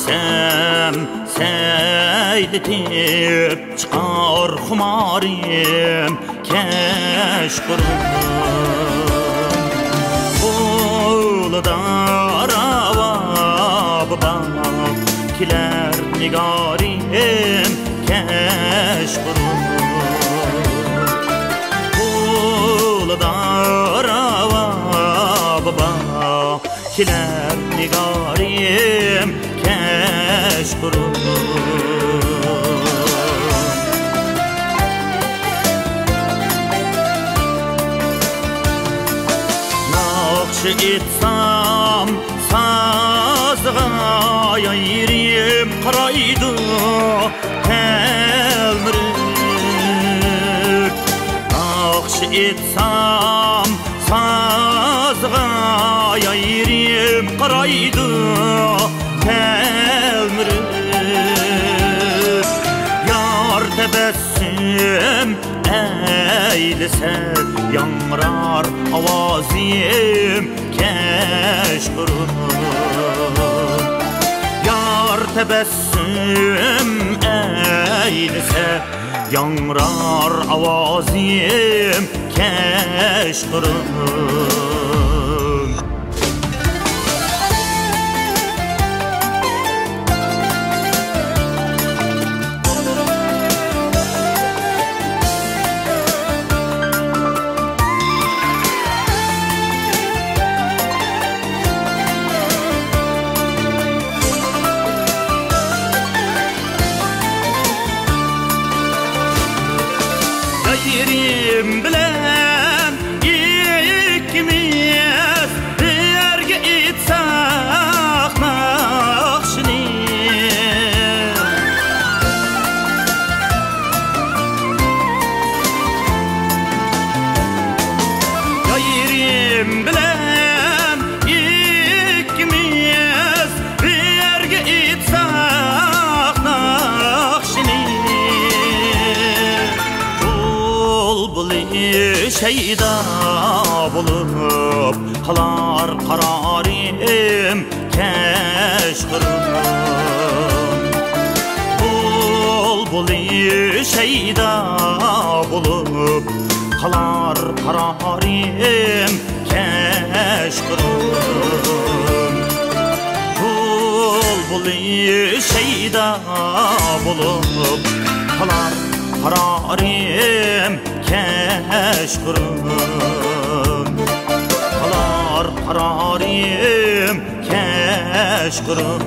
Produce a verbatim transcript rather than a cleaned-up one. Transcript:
سەم سەيلىتىپ چىقار خۇمارىم كەچقۇرۇن. قولىدا راۋابى بار كېلەر نىگارىم كەچقۇرۇن. قولىدا راۋابى بار كېلەر نىگارىم كەچقۇرۇن. ناخشا ئېيتسام سازغا يايرىم قارايدۇ تەلمۈرۈپ. ناخشا ئېيتسام سازغا يايرىم قارايدۇ تەلمۈرۈپ. يار تەبەسسۇم ئەيلىسە ياڭرار ئاۋازىم كەچقۇرۇن. يار تەبەسسۇم ئەيلىسە ياڭرار ئاۋازىم كەچقۇرۇن. يايرىم بىلەن ئىككىمىز بىرگە ئېيتساق ناخشىنى. يايرىم بىلەن ئىككىمىز بىرگە ئېيتساق ناخشىنى. بۇلبۇلى شەيدا بولۇپ قالار قارارىم كەچقۇرۇن. بۇلبۇلى شەيدا بولۇپ قالار قارارىم كەچقۇرۇن. بۇلبۇلى شەيدا بولۇپ قالار قارارىم كەچقۇرۇن. قالار قارارىم كەچقۇرۇن.